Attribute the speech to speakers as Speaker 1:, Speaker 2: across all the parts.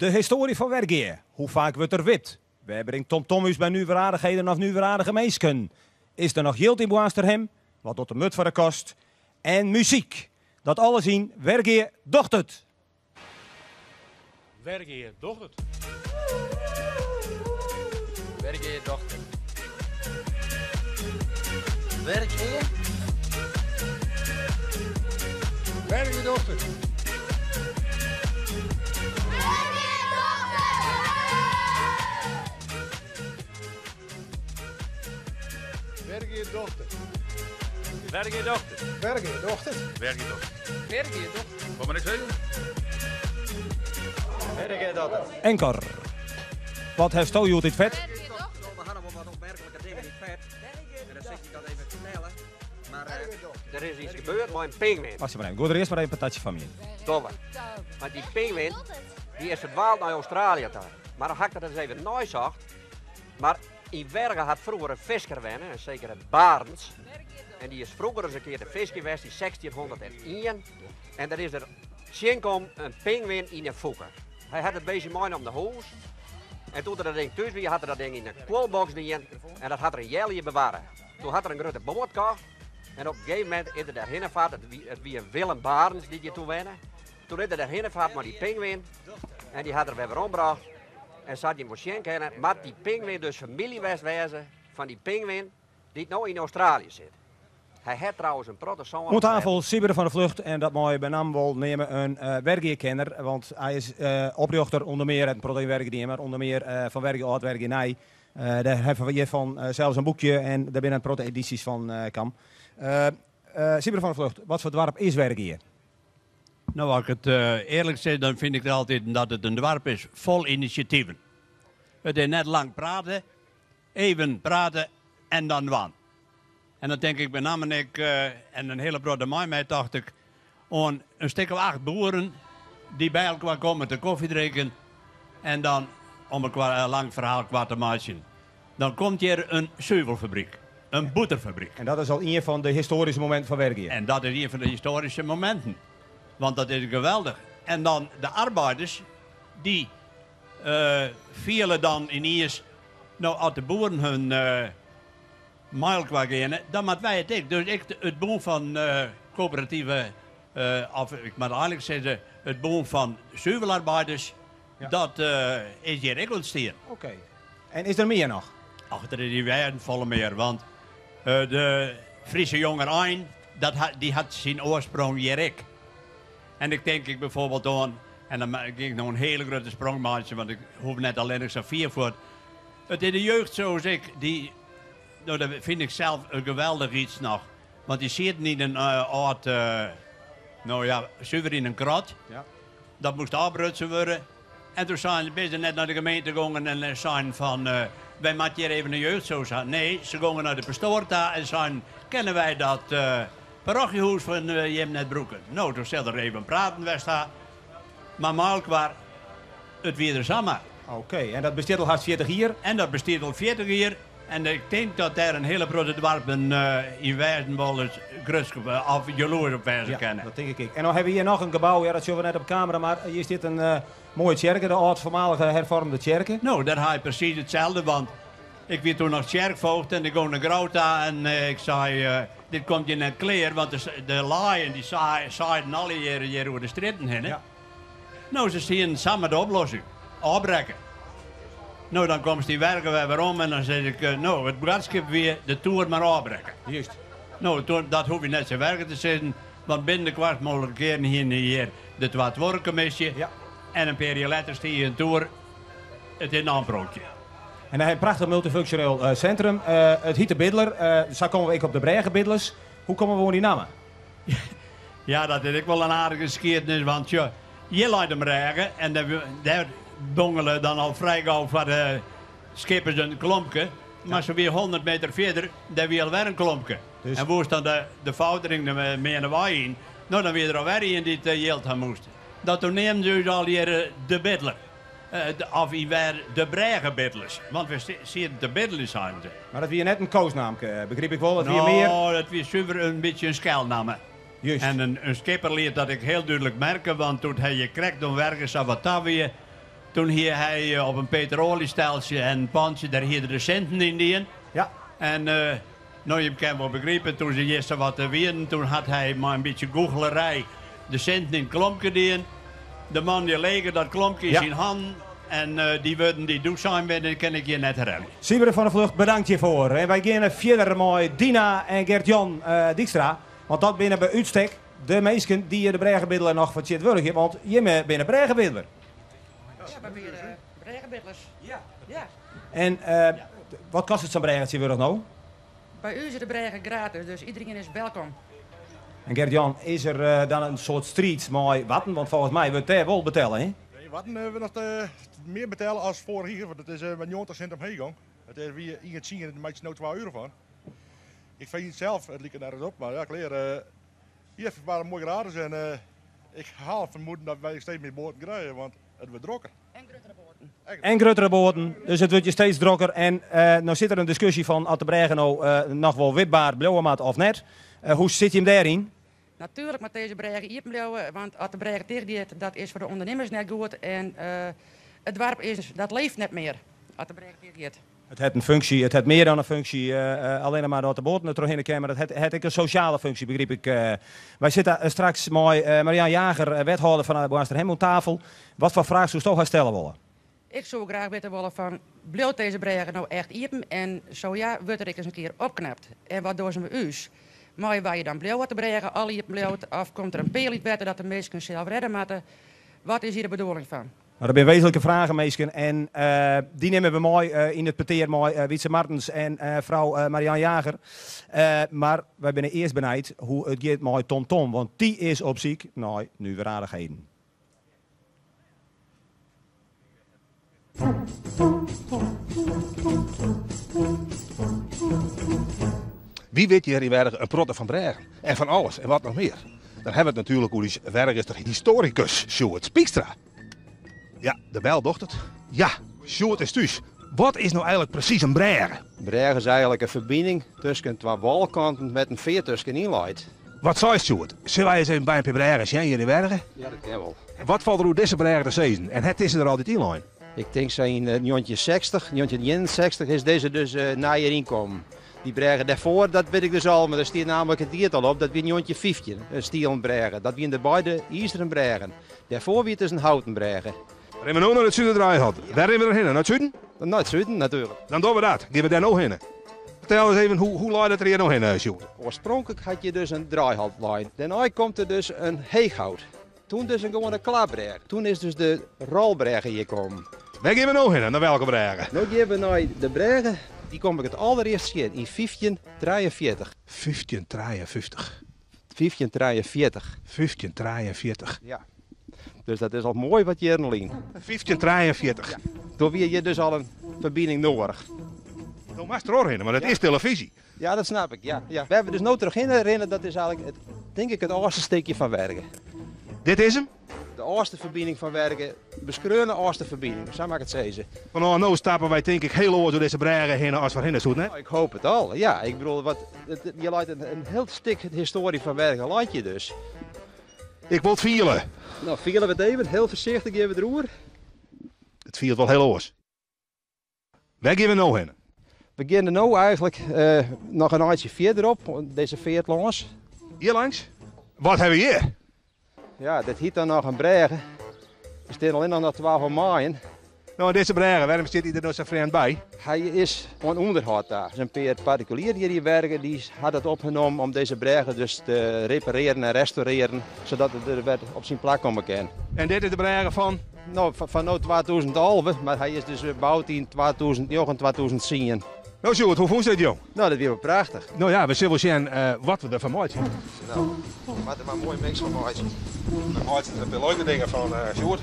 Speaker 1: De histoarje fan Wergea, hoe faak wurdt der wipt? Wêr bringt TomTom ús by nuveraardichheden of nuveraardige minsken? Is der noch jild yn Boarnsterhim? Wat docht de murd foar de kast? En muzyk! Dat alles yn Wergea docht it!
Speaker 2: Wergea docht it!
Speaker 3: Wergea docht it! Wergea?
Speaker 2: Wergea docht it! Wergea docht it.
Speaker 4: Wergea docht it.
Speaker 2: Wergea docht it.
Speaker 4: Wergea docht it.
Speaker 3: Wergea docht it.
Speaker 4: Wat moat ik sizze?
Speaker 3: Wergea docht it.
Speaker 1: Anchor. Wat hasto hjoed yn it fet?
Speaker 3: We ha noch wol wat opmerklike dingen yn it fet. En dan sil ik je dat even fertelle. Mar der is iets gebeurd mei in pinguïn.
Speaker 1: Wacht mar even, goai der earst mar even in patatsje foar my yn.
Speaker 3: Dogge we. Mar dy pinguïn dy is ferdwaald nei Australië ta. Mar dan ha ik dat ris even neisocht. Mar yn Wergea hat froeger in fisker wenne, in sekere Barends. En dy is froeger ris in kear te fiskjen west yn 1601. En der is der tsjinkommen in pinguïn yn in fûke. Hy hat it beestje meinommen nei hûs. En doe't er dat ding thús wie, hat er dat ding yn in kuolboks dien. En dat hat er in healjier bewarre. Doe hat er in grutte boat kocht. En op in gegeven momint is er dêrhinne fard. It wie in Willem Barends dy't hjir toen wenne. Toen is er dêrhinne fard mei dy pinguïn. En dy hat er wer werombrocht. En sa't jim wol sjen kinne, moat dy pinguïn dus famylje west wêze fan dy pinguïn dy't no yn Australië sit. Hy hat trouwens in protte sân
Speaker 1: Oan tafel Sybren van der Vlugt en dat mei je benammen wol neame in Wergeakenner, want hy is oprjochter ûnder mear, hat in protte yn Wergea dien, mar ûnder mear fan Wergea âld, Wergea nij. Dêr hawwe we hjirfan sels in boekje en dêr binne in protte edysjes fan kaam. Sybren van der Vlugt, wat foar doarp is Wergea?
Speaker 5: No, as ik it earlik sis, dan fyn ik it altyd dat it in doarp is fol inisjativen. It is net lang prate, even prate en dan dwaan. En dan tink ik benammen ek, en in hiele protte mei my tocht ik, oan in stik of acht boeren dy't by elkoar komme te kofje drinken en dan, om in lang ferhaal koart te meitsjen, dan komt hjir in suvelfabryk, in bûterfabryk.
Speaker 1: En dat is al ien fan de histoaryske mominten fan Wergea.
Speaker 5: En dat is ien fan de histoaryske mominten, want dat is geweldich. En dan de arbeiders, dy fiele dan yniens, no as de boeren hun mei elkoar geane, dan moatte wy it ek. Dus ek it bûn fan koöperative, of ik moat eigenlik sizze, it bûn fan suvelarbeiders, dat is hjir ek ûntstien.
Speaker 1: Oké. En is der mear noch?
Speaker 5: Ach, der is yn wêzen folle mear, want de Friese Jongerein, dat dy hat syn oarsprong hjir ek. En ik tink ek bijvoorbeeld oan, en dan gean ik no in hiele grutte sprong meitsjen, want ik hoech net allinnich sa fier fuort, it is de jeugdsoos ek, dy, no dat fyn ik sels in geweldich iets noch, want dy sieten yn in âld, no ja, suver yn in krot. Dat moast ôfbrutsen wurde. En toen seinen, binne se net nei de gemeente gongen en seinen fan, wy moatte hjir even in jeugdsoos ha. Nee, se gongen nei de pastoar ta en seinen, kinne wy dat parochiehoes fan jim net brûke? No, toen sil der even praten west ha. Mar mei elkoar, it wie der samar.
Speaker 1: Oké, en dat bestiet al hast 40 jier?
Speaker 5: En dat bestiet al 40 jier. En ik tink dat dêr in hiele protte doarpen yn wêzen wolris grutsk of jaloers op wêze kinne.
Speaker 1: Ja, dat tink ik ek. En no hawwe we hjir noch in gebou, ja dat sjogge we net op kamera, mar hjir stiet in moaie tsjerke, de âld foarmalige herfoarmde tsjerke.
Speaker 5: No, dêr ha je presys itselde, want ik wie toen noch tsjerkvoogd en ik gong nei Grou ta en ik sei, dit komt hjir net klear, want de laaien dy saaiden allegearre hjir oer de strjitten hinne. No, se stienen samar de oplossing, ôfbrekke. No, dan komst yn Wergea wer werom en dan sis ik, no, it boadskip wie de toer mar ôfbrekke.
Speaker 1: Just.
Speaker 5: No, dat hoech je net tsjin Wergea te sizzen, want binnen de koartst mooglike kearen hiene hjir de twa-tuorrekommisje en in pear jier letter stie in toer, it is in amprookje.
Speaker 1: En dan ha je in prachtich multifunksjoneel sintrum. It hyt de Bidler, sa komme we ek op de brêgebidlers. Hoe komme we oan dy namme?
Speaker 5: Ja, dat is ek wol in aardige skiednis, want sjoch, hjir leit in brêge en dêr bongele dan al frij gau foar de skippers in klompke. Mar sa wie 100 meter fierder, dêr wie alwer in klompke.
Speaker 1: Dus.
Speaker 5: En woest dan de Foudering de Meanewei yn, no dan wie der alwer ien dy't jild ha moast. Dat toen neamden se ús allegearre de Bidler. Of yn wer de brêgebidlers, want we sieten te biddeljen, seinen se.
Speaker 1: Mar dat wie net in koosnaamke, begryp ik wol? Dat wie mear.
Speaker 5: No, dat wie suver in bytsje in skelnamme.
Speaker 1: Just.
Speaker 5: En in skipper liet dat ek hiel dúdlik merke, want doe't hy hjir krekt oan Wergea sa wat ta wie, Toen hie hy op in petroaljesteltsje en in pantsje, dêr hie er de sinten yn dien.
Speaker 1: Ja.
Speaker 5: En no, jim kinne wol begripe, toen se hjir sa wat wienen, toen hat hy mei in bytsje gûchelerij de sinten yn it klompke dien. De man dy lege dat klompke yn syn hannen en dy wurden dy't doe sein binne, kin ik hjir net herhelje.
Speaker 1: Sybren van der Vlugt, bedankt hjirfoar. En wy geane fierder mei Dina en Gert-Jan Dijkstra, want dat binne by útstek de minsken dy't de brêgebidler noch fertsjintwurdigje, want jimme binne brêgebidler.
Speaker 6: Ja, wy binne brêgebidlers. Ja. Ja.
Speaker 1: En wat kostet sa'n brêge tsjintwurdich no?
Speaker 6: By ús is de brêge gratis, dus iderien is welkom.
Speaker 1: En Gert-Jan, is der dan in soart striid mei Warten? Want folgens my wurdt dêr wol betelle, hè?
Speaker 2: Nee, Warten wurdt noch mear betelle as foarich jier, want it is mei 90 sint omheech gong. It wie ien tsien en der meitsje no twa euro fan. Ik fyn it sels, it liket nergens op, mar ja, klear. Hjir foar moai gratis en ik ha it fermoeden dat wy steeds mear boaten krije, want it wurdt drokker.
Speaker 6: En gruttere boaten.
Speaker 1: En gruttere boaten, dus it wurdt hjir steeds drokker. En no sit der in diskusje fan oft de brêge no noch wol wipber bliuwe moat of net. Hoe sit jim dêryn?
Speaker 6: Natuerlik moat dizze brêge iepen bliuwe, want as de brêge ticht giet, dat is foar de ûndernimmers net goed. En it doarp is, dat leeft net mear as de brêge ticht giet.
Speaker 1: It hat in funksje, it hat mear dan in funksje, allinne mar dat de boaten der trochhinne kinne, mar it hat ek in sosjale funksje, begryp ik. Wy sitte straks mei Marian Jager, wethâlder fan Boarnsterhim, oan tafel. Wat foar fraach soesto har stelle wolle?
Speaker 6: Ik soe graach witte wolle fan, bliuwt dizze brêge no echt iepen en zo ja, wurdt er ek ris in kear opknapt? En wat dogge se mei ús? Meie wy dan bliuwe as de brêge al iepen bliuwt of komt der in peal yn it wetter dat de minsken sels redde moatte? Wat is hjir de bedoeling fan?
Speaker 1: No, dat binne wezenlike fragen, minsken. En dy nimme we mei yn it petear mei Wietse Martens en frou Marian Jager. Mar wy binne earst benijd hoe it giet mei Tom Tom, want dy is op syk nei nuveraardichheden.
Speaker 7: Wie wit hjir yn Wergea in protte fan brêgen en fan alles en wat noch mear. Dan hawwe we it natuerlik oer ús Wergeaster historikus Sjoerd Spykstra. Ja, de bel docht it. Ja, Sjoerd is thús. Wat is no eigenlik presys in brêge?
Speaker 3: In brêge is eigenlik in ferbining tusken twa wâlkanten wêr't in feart tuskenyn leit.
Speaker 7: Wat seist Sjoerd? Sille wy ris even by in pear brêgen sjen hjir yn Wergea?
Speaker 3: Ja, dat kin wol.
Speaker 7: Wat falt der oer dizze brêge te sizzen en hat dizze der altyd yn lein?
Speaker 3: Ik tink sa yn 1960, 1961 is dizze dus nijer ynkommen. Dy brêge dêrfoar, dat wit ik dus al, mar der stiet namelijk it jiertal op, dat wie 1915, in stielen brêge. Dat wiene de beide izeren brêgen. Dêrfoar wie it dus in houten brêge.
Speaker 7: Rinne we no nei it Suderdraaigat? Wêr rinne we dan hinne? Nei it suden?
Speaker 3: Nei it suden, natuerlik.
Speaker 7: Dan dogge we dat. Gean we dêr no hinne. Fertel ris even, hoe lei dat der hjir no hinne, Sjoerd?
Speaker 3: Oarspronklik hat hjir dus in draaigat lein. Dêrnei komt der dus in heechhout. Toen dus in gewoane klapbrêge. Toen is dus de rolbrêge hjir kommen.
Speaker 7: Wêr gean we no hinne? Nei welke brêge?
Speaker 3: No gean we nei de brêge, dy kom ik it alderearst tsjin yn 1543.
Speaker 7: 1553.
Speaker 3: 1543.
Speaker 7: 1543.
Speaker 3: Ja. Dus dat is al moai wat jierren lyn.
Speaker 7: 1543.
Speaker 3: Ja. Doe wie hjir dus al in ferbining noadich.
Speaker 7: Do moatst trochrinne, want it is telefyzje.
Speaker 3: Ja, dat snap ik. Ja, ja. Wêr we dus no trochhinne rinne, dat is eigenlik it, tink ik, it âldste stikje fan Wergea.
Speaker 7: Dit is 'm?
Speaker 3: De âldste ferbining fan Wergea, beskreaune âldste ferbining, sa mei ik it sizze.
Speaker 7: Fanôf no stappe wy tink ik hiel oars oer dizze brêge hinne as foarhinne, soe it net?
Speaker 3: Ik hoop it al, ja. Ik bedoel, wat, hjir leit in hiel stik histoarje fan Wergea leit hjir dus.
Speaker 7: Ik wol it fiele.
Speaker 3: No, fiele we it even. Hiel foarsichtich gean we deroer.
Speaker 7: It fielt wol hiel oars. Wêr gean we no hinne?
Speaker 3: We geane no eigenlik noch in eintsje fierder op, dizze feart lâns.
Speaker 7: Hjir langs? Wat hawwe we hjir?
Speaker 3: Ja, dit hiet dan noch in brêge. Der stean allinnich noch twa fan maaien.
Speaker 7: No, en dizze brêge, wêrom stiet hy der no sa frjemd by?
Speaker 3: Hy is oan ûnderhâld ta. Der is in pear partikulieren hjir yn Wergea dy ha dat opgenommen om dizze brêge dus te reparearen en restaurearen, sadat it der wer op syn plak komme kin.
Speaker 7: En dit is de brêge fan?
Speaker 3: No, fan no 2011, mar hy is dus boud yn 2009, 2010.
Speaker 7: No Sjoerd, hoe fûnst dit jong?
Speaker 3: No, dat wie wol prachtich.
Speaker 7: No ja, we sille wol sjen wat we derfan meitsje.
Speaker 3: No, we moatte der mar in moaie mix fan meitsje.
Speaker 7: We meitsje der in pear leuke dingen fan, Sjoerd.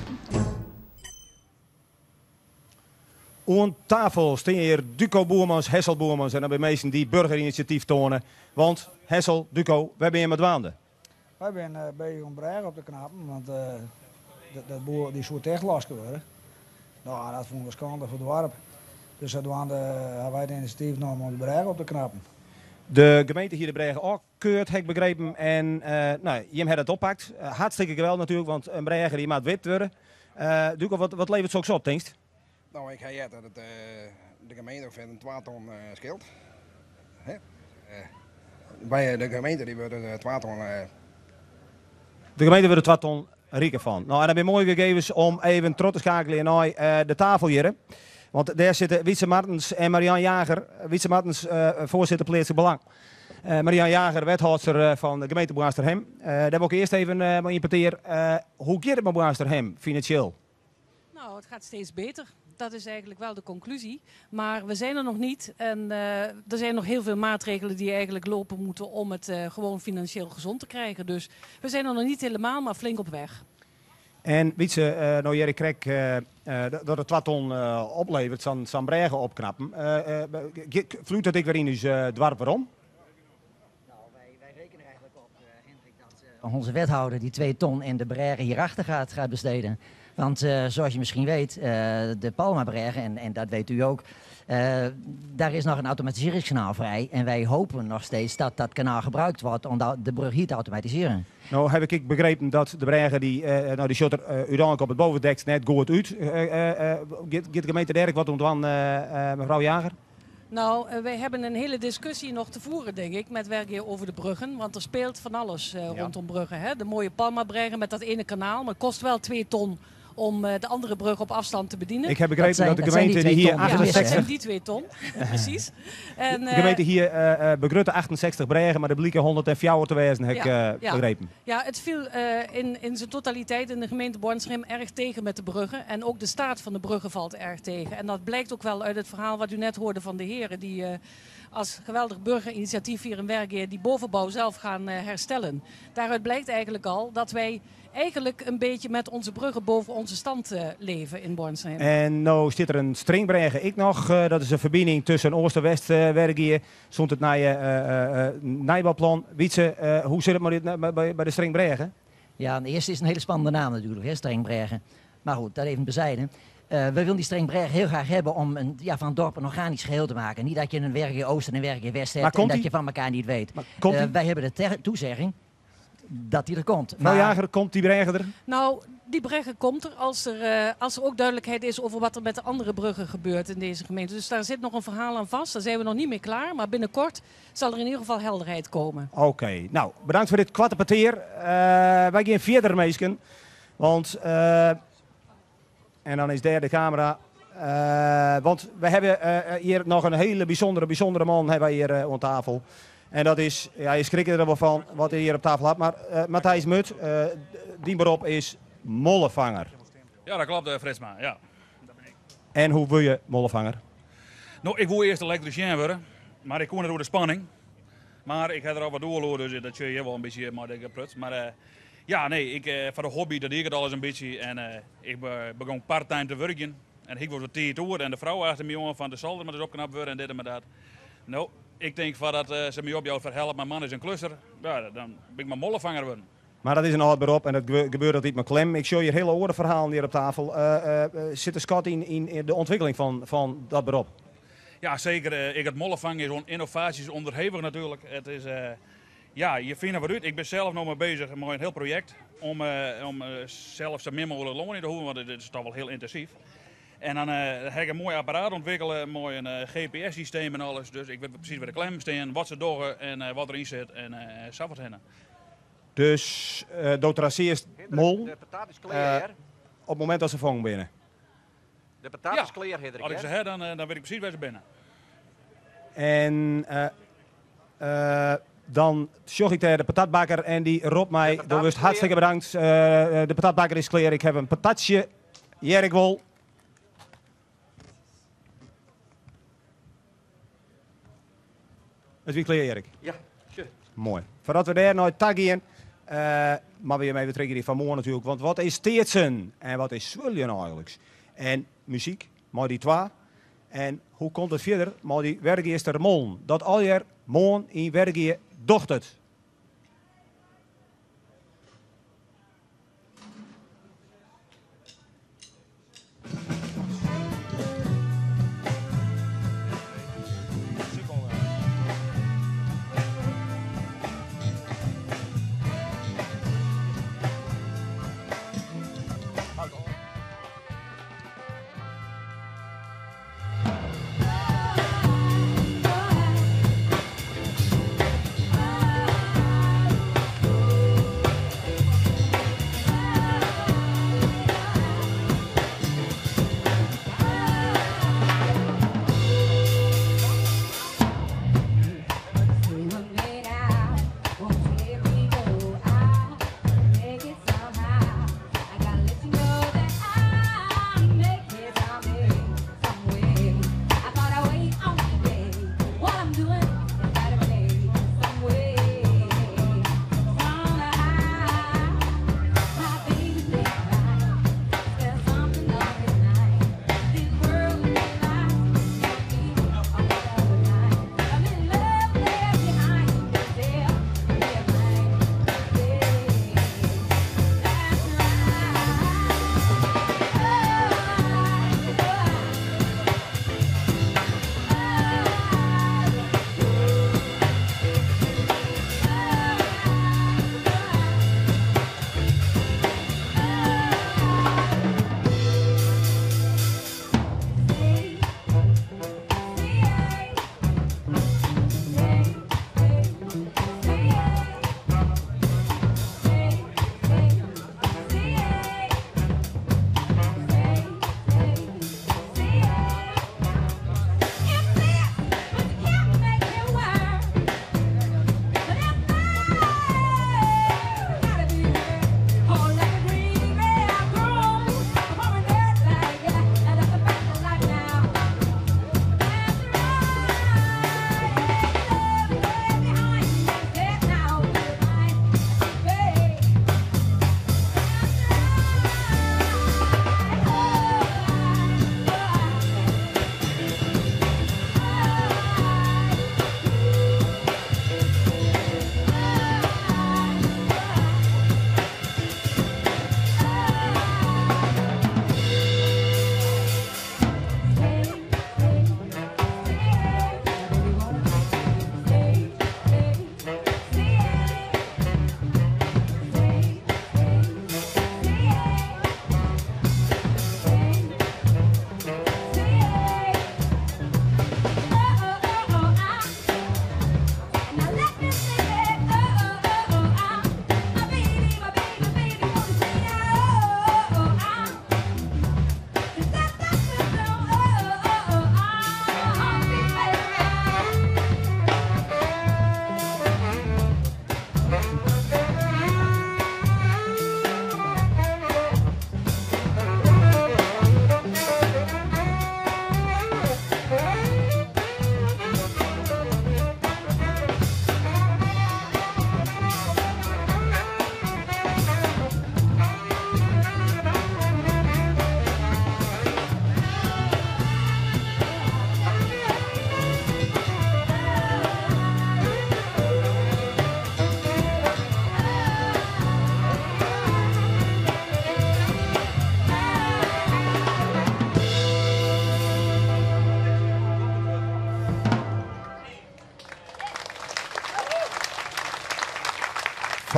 Speaker 1: Oan tafel stean hjir Duco Boermans, Hessel Boermans en dan binne minsken dy't burgerinisjatyf toane. Want Hessel, Duco, wêr binne je mei dwaande?
Speaker 8: Wy binne bezich om brêge op te knappen, want dat boel dy soe tichtlaske wurde. No, dat fûnen we skande foar it doarp. Dus sadwaande hawwe wy it inisjatyf nommen om de brêge op te knappen.
Speaker 1: De gemeente hie de brêge ôfkeurd, ha ik begrepen. En no, jim ha dat oppakt. Hartstikke geweldich natuerlik, want in brêge dy moat wipt wurde. Duco, wat, wat levert soks op, tinkst?
Speaker 9: Nou, ik ha heard dat it de gemeente ûngefear in 2 ton skeelt. Hè? By de gemeente dy wurdt it 2 ton.
Speaker 1: De gemeente wurdt der 2 ton riker fan. Nou, en dat binne moaie gegevens om even troch te skeakeljen nei de tafel hjir. Want dêr sitte Wietse Martens en Marian Jager. Wietse Martens, foarsitter Pleatslik Belang. Marian Jager, wethâldster fan de gemeente Boarnsterhim. Dêr wol ik earst even mei yn petear. Hoe giet it mei Boarnsterhim finansjeel?
Speaker 10: Nou, het gaat steeds beter. Dat is eigenlijk wel de conclusie. Maar we zijn er nog niet. En er zijn nog heel veel maatregelen die eigenlijk lopen moeten om het gewoon financieel gezond te krijgen. Dus we zijn er nog niet helemaal, maar flink op weg.
Speaker 1: En Wietse, nou hear ik krekt dat it 2 ton oplevert, sa'n brêge opknappen. Floeit dat ek wer yn ús doarp werom?
Speaker 11: Nou, wij rekenen er eigenlijk op, Hendrik, dat onze wethouder die 2 ton in de brêge hierachter gaat besteden. Want zoals je misschien weet, de Palmabrêge, en dat weet u ook, daar is nog een automatiseringskanaal vrij. En wij hopen nog steeds dat dat kanaal gebruikt wordt om de brug hier te automatiseren.
Speaker 1: Nou heb ik begrepen dat de brêge die, nou, die sjocht der úteinlik op it bovendek net goed út. Giet de gemeente dêr ek wat oan dwaan, mevrouw Jager?
Speaker 10: Nou, wij hebben een hele discussie nog te voeren, denk ik, met Wergea over de bruggen. Want er speelt van alles rondom bruggen. Hè? De mooie Palmabrêge met dat ene kanaal, maar het kost wel 2 ton om de andere brug op afstand te bedienen.
Speaker 1: Ik heb begrepen
Speaker 11: Dat
Speaker 1: dat de
Speaker 11: zijn
Speaker 1: gemeente
Speaker 11: die 2
Speaker 1: die hier
Speaker 11: ton die we missen, hè?
Speaker 1: 68
Speaker 10: Dat zijn die 2 ton, precies. En,
Speaker 1: de gemeente hier begrutte 68 brêgen, maar de blieken 104 te wezen, heb ik, begrepen.
Speaker 10: Ja, het viel in zijn totaliteit in de gemeente Boarnsterhim erg tegen met de bruggen. En ook de staat van de bruggen valt erg tegen. En dat blijkt ook wel uit het verhaal wat u net hoorde van de heren die als geweldig burgerinitiatief hier in Wergea die bovenbouw zelf gaan herstellen. Daaruit blijkt eigenlijk al dat wij eigenlijk een beetje met onze bruggen boven onze stand leven in Boarnsterhim.
Speaker 1: En nou zit er een stringbrêge ik nog. Dat is een verbinding tussen Oost en West Wergea. Stond het naar je nijbouwplan. Wietse, hoe zit het maar bij de stringbrêge?
Speaker 11: Ja, de eerste is een hele spannende naam natuurlijk, hè, stringbrêge. Maar goed, dat even bezijden. We willen die stringbrêge heel graag hebben om van het dorp een organisch geheel te maken. Niet dat je een Wergea Oost en een Wergea West hebt
Speaker 1: Maar
Speaker 11: en
Speaker 1: komt
Speaker 11: dat
Speaker 1: die?
Speaker 11: je van elkaar niet weet.
Speaker 1: Maar komt die?
Speaker 11: Wij hebben de toezegging dat die er komt.
Speaker 1: Mevrouw
Speaker 11: Maar
Speaker 1: Jager, komt die brêge er?
Speaker 10: Nou, die brêge komt er als er ook duidelijkheid is over wat er met de andere bruggen gebeurt in deze gemeente. Dus daar zit nog een verhaal aan vast. Daar zijn we nog niet mee klaar. Maar binnenkort zal er in ieder geval helderheid komen.
Speaker 1: Oké, nou, bedankt voor dit kwarte kwartier. Wij gaan verder, meesken. Want en dan is daar de camera. Want we hebben hier nog een hele bijzondere man hebben wij hier aan tafel. En dat is, ja, je schrikt er wel van wat hij hier op tafel had. Maar Matthijs Mut, die beroep is mollevanger.
Speaker 12: Ja, dat klopt, Fritsma. Ja. Dat ben ik.
Speaker 1: En hoe wil je mollevanger?
Speaker 12: Nou, ik wil eerst elektricien worden, maar ik kon het door de spanning. Maar ik heb er al wat doorlopen, dus dat zul je wel een beetje maar ik prut. Maar ja, nee, ik voor de hobby, dat deed ik het alles een beetje. En ik begon parttime te werken. En ik was wat tijd oor en de vrouw achter me jongen van de zolder maar eens opknapt worden en dit en maar dat. Nou, ik denk van dat ze mij op jou verhelpen, mijn man is een klusser. Ja, dan ben ik maar mollevanger worden.
Speaker 1: Maar dat is een oud beroep en dat gebeurt altijd met klem. Ik zie hier hele oren verhalen hier op tafel. Zit de schat in de ontwikkeling van dat beroep?
Speaker 12: Ja, zeker. Ik het mollevangen is innovaties onderhevig natuurlijk. Het is, ja, je vindt er wat uit. Ik ben zelf nog maar bezig met een heel project om zelf zo min mogelijk loon in te hoeven, want het is toch wel heel intensief. En dan heb ik een mooi apparaat ontwikkelen, mooi een G P S-systeem en alles. Dus ik weet precies waar de klem staan, wat ze doen en wat erin zit en zo wat heen.
Speaker 1: Dus do traceerst mol,
Speaker 3: De patat is klaar, hè?
Speaker 1: op het moment dat ze vangen binnen.
Speaker 3: De patat
Speaker 12: Ja.
Speaker 3: is klaar, Hendrik,
Speaker 12: Als ik
Speaker 3: hè?
Speaker 12: ze heb, dan weet ik precies waar ze binnen.
Speaker 1: En dan zocht ik daar de patatbakker en die roept mij.
Speaker 3: De patat
Speaker 1: Door
Speaker 3: is
Speaker 1: wist hartstikke
Speaker 3: klaar.
Speaker 1: bedankt. De patatbakker is klaar. Ik heb een patatje. Jerk wol. Het is weer klaar, Erik.
Speaker 3: Ja, tjie.
Speaker 1: Mooi. Voordat we daar naar taggen, maar we even trekken die van morgen natuurlijk. Want wat is Teertsen en wat is Swuljen eigenlijk? En muziek, maar die twee. En hoe komt het verder? Maar die Wergeaster Molen. Dat al jaar moon in Wergea docht het.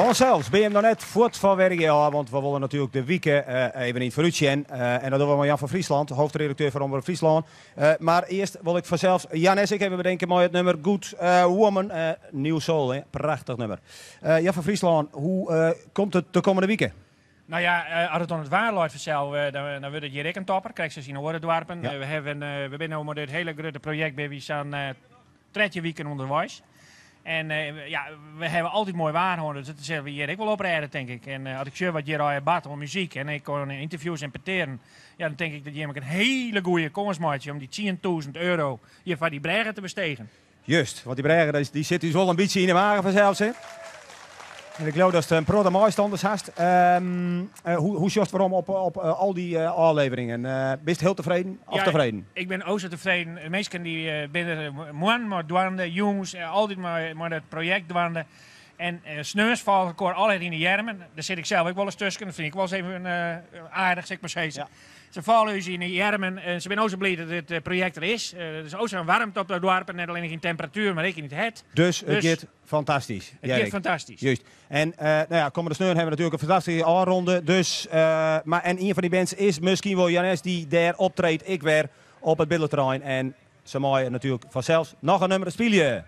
Speaker 1: Fansels bin jim noch net fuort fan Wergea ôf, want we wolle natuerlik de wike even yn it foarút sjen. En dat dogge we mei Jan van Friesland, hoofdredakteur fan Omrop Fryslân. Mar earst wol ik fansels Jan Essink even bedanke mei it nûmer Good Woman, New Soul, hè? Prachtich nûmer. Jan van Friesland, hoe komt it de kommende wike?
Speaker 13: No ja, as it oan it waar leit fansels, dan wurdt it hjir ek in topper, krekt sa as yn oare doarpen. We hawwe, we binne no mei dit hiele grutte projekt binne wy sa'n 13 wiken ûnderweis. En ja, we hawwe altyd moai waar hân, dus dat sille we hjir ek wol oprêde, tink ik. En as ik sjoch wat hjir allegear bart oan muzyk en ek oan ynterviews en petearen, ja, dan tink ik dat jim ek in hiele goede kâns meitsje om dy 10,000 euro hjir foar dy brêge te bestegen.
Speaker 1: Just, want dy brêge dy sit ús wol in bytsje yn de mage fansels. Hè? En ik leau datst in protte meistanners hast. Hoe, hoe sjochst werom op, op al dy ôfleveringen? Bist hiel tefreden of
Speaker 13: Ja,
Speaker 1: tefreden?
Speaker 13: ik bin o sa tefreden. De minsken dy binne der moarn mei dwaande, jûns, altyd mei, mei dat projekt dwaande. En sneons falle elkoar allegear yn de earmen. Dêr sit ik sels ek wolris tusken. Dat fyn ik wolris even aardich, sil ik mar sizze. Se falle ús yn de earmen en se binne o sa bliid dat dit projekt der is. Der is o sa'n waarmte op dat doarp, net allinnich yn temperatuer, mar ek yn it hert.
Speaker 1: Dus it giet fantastysk.
Speaker 13: It giet fantastysk.
Speaker 1: Just. En no ja, kommende sneon hawwe we natuerlik in fantastyske ôfronde. Dus, mar en ien fan dy bands is miskien wol Jan Es dy't dêr optreedt, ek wer op it Billerterrein. En se meie natuerlik fansels noch in nûmer spylje.